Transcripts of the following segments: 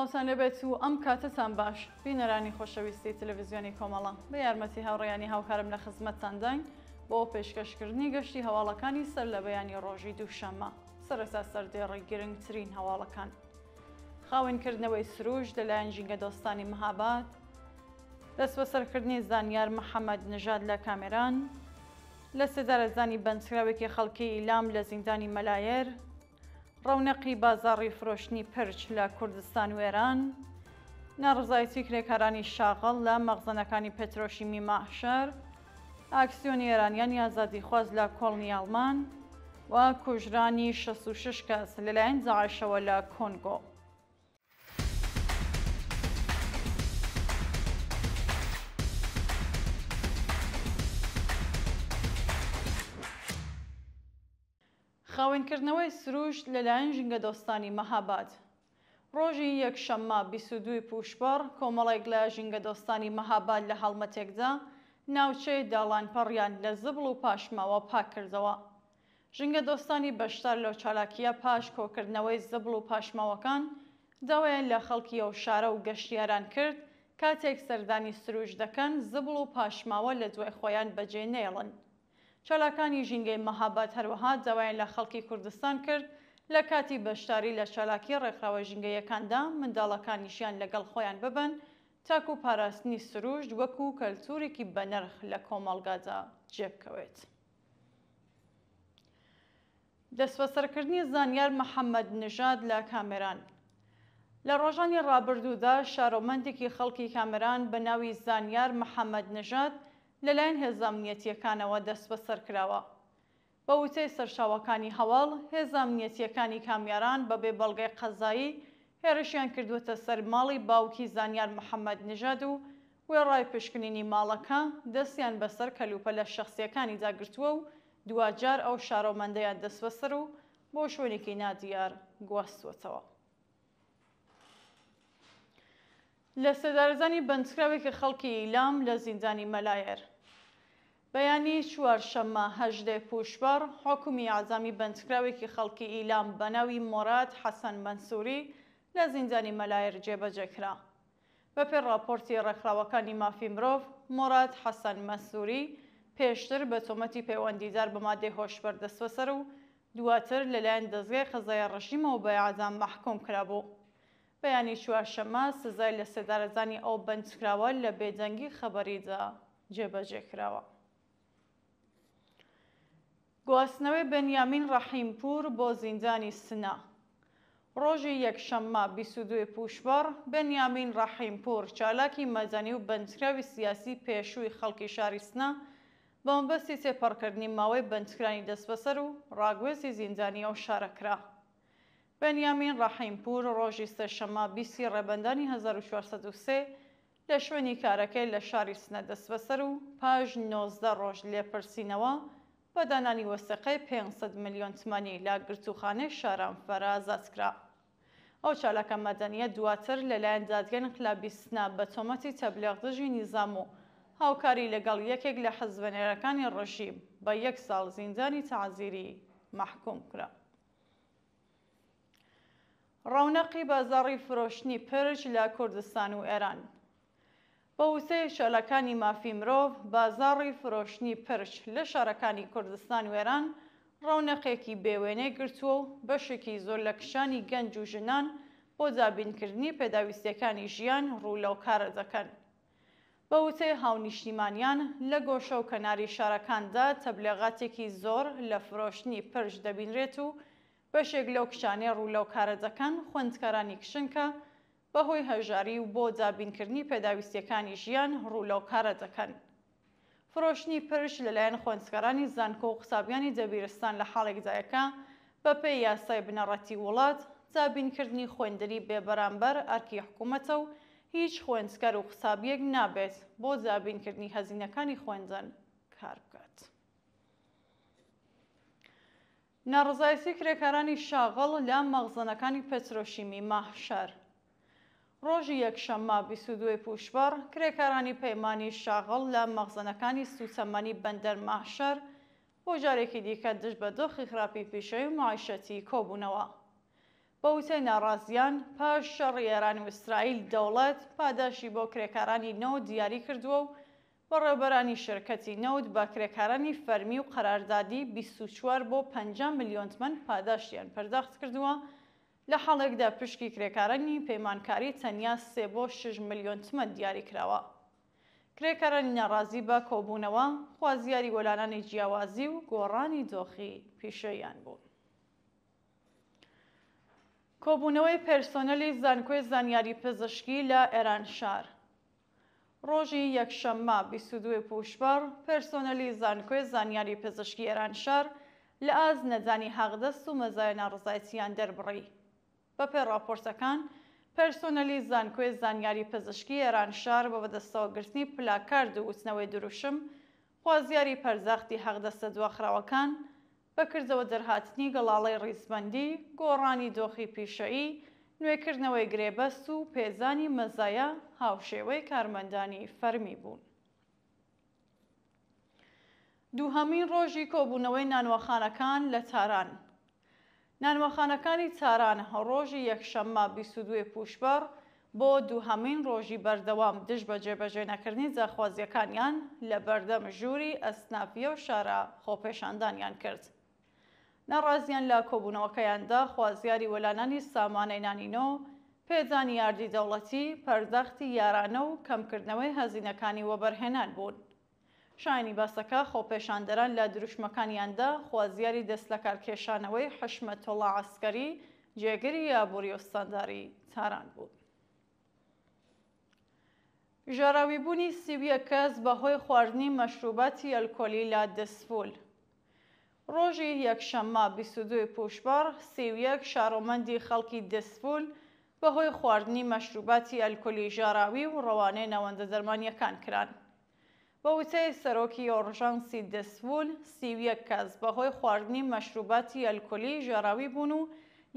سڵاوتان لێبێت و ئەم کاتەتان باش بینەرانی خۆشەویستی تەلەڤیزیۆنی کۆمەڵە بە یارمەتی هاوڕێیانی هاوکارم لە خزمەتتانداین بۆ پێشکەشکردنی گەشتی هەواڵەکانی سەر لە بەیانی ڕۆژی دووشەممە سەرەتا سەردێڕی گرنگترین هەواڵەکان خاوێنکردنەوەی سروشت لەلایەن ژینگەدۆستانی مهاباد، دەستبەسەرکردنی زانیار محەمەد نژاد لە کامێران، لەسێدارەدانی بەندکراوێکی خەڵکی ئیلام لە زیندانی مەلایەر، ڕەونەقی بازاڕی فرۆشتنی پرچ لە کوردستان و ئێران، ناڕەزایەتی کرێکارانی شاغڵ لە مەخزەنەکانی پترۆشیمی ماهشەر، ئاکسیۆنی ئێرانیانی ئازادیخواز لە کۆڵنی ئەڵمان و کوژرانی 66 کەس لەلایەن داعشەوە لە کۆنگۆ. خاوێنکردنەوەی سروشت لەلایەن ژینگەدۆستانی مەهاباد. ڕۆژی یەکشەممە 22 ی پووشپەڕ، کۆمەڵێک لە ژینگەدۆستانی مەهاباد لە هەڵمەتێکدا ناوچەی داڵانپەڕیان لە زبڵ و پاشماوە پاککردەوە. ژینگەدۆستانی بەشدار لەو چالاکییە پاش کۆکردنەوەی زبڵ و پاشماوەکان، داوایان لە خەڵکی ئەو شارە و گەشتیاران کرد کاتێک سەردانی سروشت دەکەن زبڵ و پاشماوە لە دوای خۆیان بەجێ نەیەڵن. چالاکانی ژینگەی مەهاباد هەروەها داوایان لە خەڵکی کوردستان کرد لە کاتی بەشداری لە چالاکی ڕێکخراوە ژینگەییەکاندا منداڵەکانیشیان لەگەڵ خۆیان ببەن تاکوو پاراستنی سروشت وەکوو کەلتوورێکی بەنرخ لە کۆمەڵگادا جێ بکەوێت. دەستبەسەرکردنی زانیار محەممەد نژاد لە کامێران لە ڕۆژانی ڕابردوودا شارۆمەندێکی خەڵکی کامەران بە ناوی زانیار محەممەد نژاد لەلایەن هێزە ئەمنیەتییەکانەوە دەستبەسەر کراوە. بە وتەی سەرچاوەکانی هەواڵ، هێزە ئەمنیەتییەکانی کامیاران بە بێ بەڵگەی قەزایی هێرشیان کردووەتە سەر ماڵی باوکی زانیار محەممەد نژاد و وێڕای پشکنینی ماڵەکە، دەستیان بەسەر کەلوپەلە شەخسییەکانیدا گرتووە و دواجار ئەو شارۆمەندەیان دەستبەسەر و بۆ شوێنێکی نادیار گواستووەتەوە. لەسێدارەدانی بەندکراوێکی خەڵکی ئیلام لە زیندانی مەلایەر. بەیانی چوارشەممە 18 پووشپەڕ، حوکمی ئیعدامی بەندکراوێکی خەڵکی ئیلام بە ناوی مۆراد حەسەن مەنسووری لە زیندانی مەلایەر جێبەجێ کرا. بەپێی ڕاپۆرتی ڕێکخراوەکانی مافی مرۆڤ، مۆراد حەسەن مەنسووری پێشتر بە تۆمەتی پەیوەندیدار بە مادەی هۆشبەر دەستبەسەر و دواتر لەلایەن دەزگای قەزایی ڕژیمەوە بە ئێعدام مەحکووم کرابوو. بەیانی چوارشەممە سزای لەسێدارەدانی ئەو بەندکراوە لە بێدەنگی خەبەریدا جێبەجێ کراوە. گواستنەوەی بنیامین ڕەحیمپوور بۆ زیندانی سنە. ڕۆژی یەکشەممە 22 پووشپەڕ، بنیامین ڕەحیمپوور، چالاکی مەدەنی و بەندکراوی سیاسی پێشووی خەڵکی شاری سنە، بە مەبەستی تێپەڕکردنی ماوەی بەندکرانی دەستبەسەر و ڕاگوێزی زیندانی ئەو شارە کرا. بنیامین ڕەحیمپوور ڕۆژی سێشەممە 20 ی ڕێبەندانی 1403 لە شوێنی کارەکەی لە شاری سنە دەستبەسەر و پاش 19 ڕۆژ لێپرسینەوە بە دانانی وەسیقەی 500 ملیۆن تمەنی لە گرتووخانەی شارامفەر ئازاد کرا. ئەو چالاکە مەدەنییە دواتر لەلایەن دادگای ئینقلابی سنە بە تۆمەتی تەبلیغ دژی نیزام و هاوکاری لەگەڵ یەکێک لە حزبە نەیارەکانی ڕژیم بە یەک ساڵ زیندانی تەعزیری مەحکووم کرا. ڕەونەقی بازاڕی فرۆشتنی پرچ لە کوردستان و ئێران. بە وتەی چالاکانی مافی مرۆڤ، بازاڕی فرۆشتنی پرچ لە شارەکانی کوردستان و ئێران ڕەونەقێکی بێ وێنەی گرتووە و بەشێکی زۆر لە کچانی گەنج و ژنان بۆ دابینکردنی پێداویستییەکانی ژیان ڕوو لەو کارە دەکەن. بە وتەی هاونیشتیمانیان، لە گۆشە و کەناری شارەکاندا تەبلێغاتێکی زۆر لە فرۆشتنی پرچ دەبینرێت و بەشێک لەو کچانەی ڕوو لەو کارە دەکەن خوێندکارانی کچن کە بەهۆی هەژاری و بۆ دابینکردنی پێداویستییەکانی ژیان ڕوو لەو کارە دەکەن. فرۆشتنی پرچ لەلایەن خوێندکارانی زانکۆ و قوتابیانی دەبیرستان لە حاڵێکدایە کە بەپێی یاسای بنەڕەتی وڵات، دابینکردنی خوێندنی بێبەرامبەر ئەرکی حکوومەتە و هیچ خوێندکار و قوتابییەک نابێت بۆ دابینکردنی هەزینەکانی خوێندن کار بکات. ناڕەزایەتی کرێکارانی شاغڵ لە مەخزەنەکانی پترۆشیمی ماهشەر. ڕۆژی یەکشەممە 22 پووشپەڕ، کرێکارانی پەیمانی شاغڵ لە مەخزەنەکانی سووتەمەنی بەندەر ماهشەر بۆ جارێکی دیکە دژ بە دۆخی خراپی پیشەیی و مەعیشەتی کۆبوونەوە. بە وتەی ناڕازییان، پاش شەڕی ئێران و ئیسرائیل دەوڵەت پاداشی بۆ کرێکارانی نەوت دیاری کردووە و بەڕێوەبەرانی شرکەتی نەوت بە کرێکارانی فەرمی و قەراردادی 24 بۆ 50 ملیۆن تمەن پاداشتیان پەرداخت کردووە، لە حاڵێکدا پشکی کرێکارانی پەیمانکاری تەنیا سێ بۆ شەش ملیۆن تمەن دیاری کراوە. کرێکارانی ناڕازی بە کۆبوونەوە خوازیاری وەلانانی جیاوازی و گۆڕانی دۆخی پیشەییان بوون. کۆبوونەوەی پێرسۆنەلی زانکۆی زانیاری پزشکی لە ئێرانشار. ڕۆژی یەکشەممە 22 ی پووشپەڕ، پێرسۆنەلی زانکۆی زانیاری پزشکی ئێرانشار لە ئاست نەدانی حەقدەست و مەزایا ناڕەزایەتییان دەربڕی. بەپێی ڕاپۆرتەکان، پێرسۆنەلی زانکۆی زانیاری پزشکی ئێرانشار بە بەدەستەوەگرتنی پلاکارد و وتنەوەی دروشم خوازیاری پەرداختی حەقدەستە دواخراوەکان، بە کردەوە دەرهاتنی گەڵاڵەی ڕیزبەندی، گۆڕانی دۆخی پیشەیی، نوێکردنەوەی گرێبەست و پێدانی مەزایا هاوشێوەی کارمەندانی فەرمی بوون. دووهەمین ڕۆژی کۆبوونەوەی نانواخانەکان لە تاران. نانواخانەکانی تاران ڕۆژی یەکشەممە 22 ی پووشپەڕ بۆ دووهەمین ڕۆژی بەردەوام دژ بە جێبەجێ نەکردنی داخوازییەکانیان لە بەردەم ژووری ئەسنافی ئەو شارە خۆپێشاندانیان کرد. ناڕازیان لە کۆبوونەوەکەیاندا خوازیاری وەلانانی سامانەی نانینۆ، پێدانی یاردی دەوڵەتی، پەرداختی یارانە و کەمکردنەوەی هەزینەکانی وەبەرهێنان بوون. شایانی باسە کە خۆپێشاندەران لە دروشمەکانیاندا خوازیاری دەستلەکارکێشانەوەی حشمەتوڵا عەسکەری جێگری ئابووری ئوستانداری تاران بوون. ژەهراویبوونی 31 کەس بەهۆی خواردنی مەشروباتی ئەلکۆلی لە دزفول. ڕۆژی یەکشەممە 22 ی پووشپەڕ، 31 شارۆمەندی خەڵکی دزفول بەهۆی خواردنی مەشروباتی ئەلکۆلی ژاراوی و ڕەوانەی ناوەندە دەرمانییەکان کران. بە وتەی سەرۆکی ئۆرژانسی دزفول، 31 کەس بەهۆی خواردنی مەشروباتی ئەلکۆلی ژەهراوی بوون و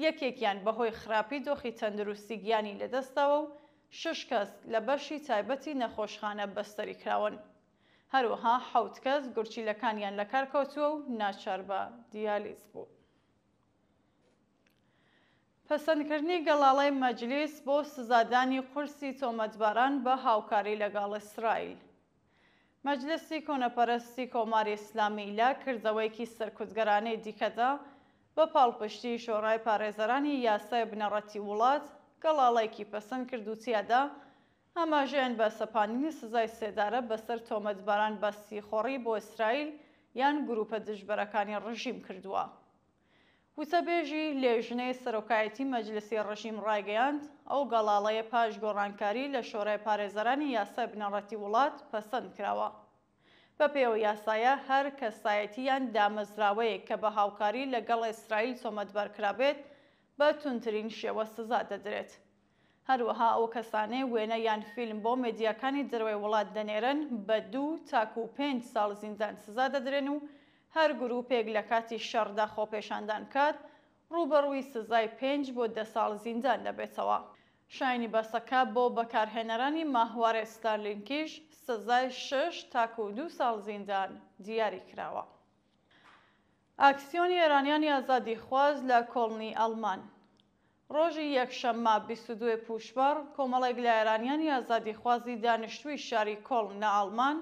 یەکێکیان بەهۆی خراپی دۆخی تەندروستی گیانی لەدەستداوە و شەش کەس لە بەشی تایبەتی نەخۆشخانە بەستەری کراون. هەروەها حەوت کەس گورچیلەکانیان لەکارکەوتووە و ناچار بە دیالیز بوون. پەسەندکردنی گەڵاڵەی مەجلیس بۆ سزادانی قورسی تۆمەتباران بە هاوکاری لەگەڵ ئیسرائیل. مەجلسی کۆنەپەرستی کۆماری ئیسلامی لە کردەوەیەکی سەرکوتگەرانەی دیکەدا بە پاڵپشتی شۆرای پارێزەرانی یاسای بنەڕەتی وڵات گەڵاڵەیەکی پەسەند کرد و تیادا ئاماژەیان بە سەپاندنی سزای سێدارە بەسەر تۆمەتباران بە سیخۆڕی بۆ ئیسرائیل یان گرووپە دژبەرەکانی ڕژیم کردووە. وتەبێژی لێژنەی سەرۆکایەتی مەجلسی ڕژیم ڕایگەیاند، ئەو گەڵاڵەیە پاش گۆڕانکاری لە شۆرای پارێزەرانی یاسای بنەڕەتی وڵات پەسەند کراوە. بەپێی ئەو یاسایە هەر کەسایەتی یان دامەزراوەیەک کە بە هاوکاری لە گەڵ ئیسرائیل تۆمەتبار کرابێت بە توندترین شێوە سزا دەدرێت. هەروەها ئەو کەسانەی وێنە یان فیلم بۆ مێدیاکانی دەرەوەی وڵات دەنێرن بە دوو تاکوو پێنج ساڵ زیندان سزا دەدرێن و هەر گرووپێک لە کاتی شەڕدا خۆپێشاندان بکات ڕووبەڕووی سزای پێنج بۆ دە ساڵ زیندان دەبێتەوە. شایانی باسە کە بۆ بەکارهێنەرانی ماهوارەی ستارلینکیش سزای شەش تاکوو دوو ساڵ زیندان دیاری کراوە. ئاکسیۆنی ئێرانیانی ئازادیخواز لە کۆڵنی ئەڵمان. ڕۆژی یەکشەممە 22 ی پووشپەڕ، کۆمەڵێک لە ئێرانیانی ئازادیخوازی دانیشتووی شاری کۆڵن لە ئاڵمان،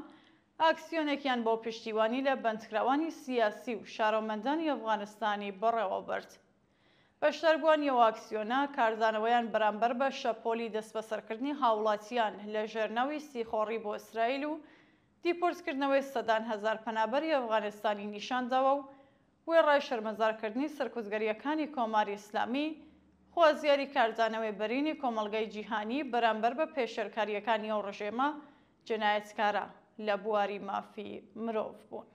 ئاکسیۆنێکیان بۆ پشتیوانی لە بەندکراوانی سیاسی و شارۆمەندانی ئەفغانستانی بەڕێوەبرد. بەشداربووانی ئەو ئاکسیۆنە کاردانەوەیان بەرامبەر بە شەپۆلی دەستبەسەرکردنی هاوڵاتیان لە ژێر ناوی سیخۆڕی بۆ ئیسرائیل و دیپۆرتکردنەوەی سەدان هەزار پەنابەری ئەفغانستانی نیشانداوە و وێڕای شەرمەزارکردنی سەرکوتگەرییەکانی کۆماری ئیسلامی، خوازیاری کاردانەوەی بەرینی کۆمەڵگەی جیهانی بەرامبەر بە پێشێلکارییەکانی ئەو ڕژێمە جەنایەتکارە لە بواری مافی مرۆڤ بوون.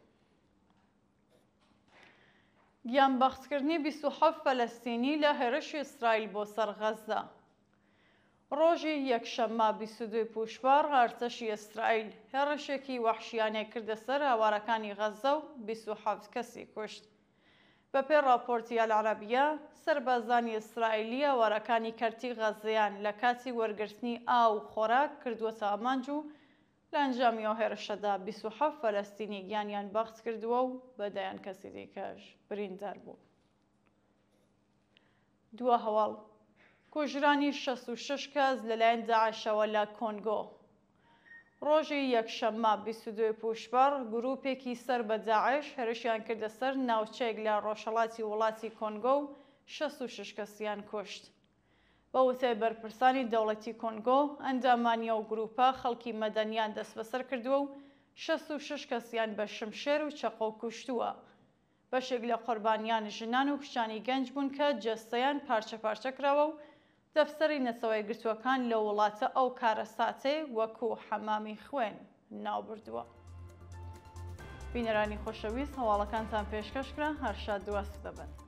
گیانبەختکردنی 27 فەلەستینی لە هێرشی ئیسرائیل بۆ سەر غەززە. ڕۆژی یەکشەممە 22 ی پووشپەڕ ئەرتەشی ئیسرائیل هێڕشێکی وەحشیانەی کردە سەر ئاوارەکانی غەززە و 27 کەسی کوشت. بەپێی ڕاپۆرتی ئەلعەرەبیە، سەربازانی ئیسرائیلی ئاوارەکانی کەرتی غەززەیان لە کاتی وەرگرتنی ئاو و خۆراک کردووەتە ئامانج و لە ئەنجامی ئەو هێرشەدا 27 فەلەستینی گیانیان بەخت کردووە و بە دەیان کەسی دیکەش بریندار بوون. دوا هەواڵ، کوژرانی 66 کەس لەلایەن داعشەوە لە کۆنگۆ. ڕۆژی یەکشەممە 22 پووشپەڕ، گرووپێکی سەر بە داعش هێرشیان کردە سەر ناوچەیەک لە ڕۆژهەڵاتی وڵاتی کۆنگۆ و 66 کەسیان کوشت. بە وتەی بەرپرسانی دەوڵەتی کۆنگۆ، ئەندامانی ئەو گرووپە خەڵکی مەدەنییان دەستبەسەر کردووە و 66 کەسیان بە شمشێر و چەقۆ کوشتووە. بەشێک لە قوربانیان ژنان و کچانی گەنج بوون کە جەستەیان پارچە پارچە کراوە و دەفتەری نەتەوەیەکگرتووەکان لەو وڵاتە ئەو کارەساتەی وەکو حەمامی خوێن ناوبردووە. بینەرانی خۆشەویست هەواڵەکانتان پێشکەش کرا، هەر شاد و ئاسوودە بن.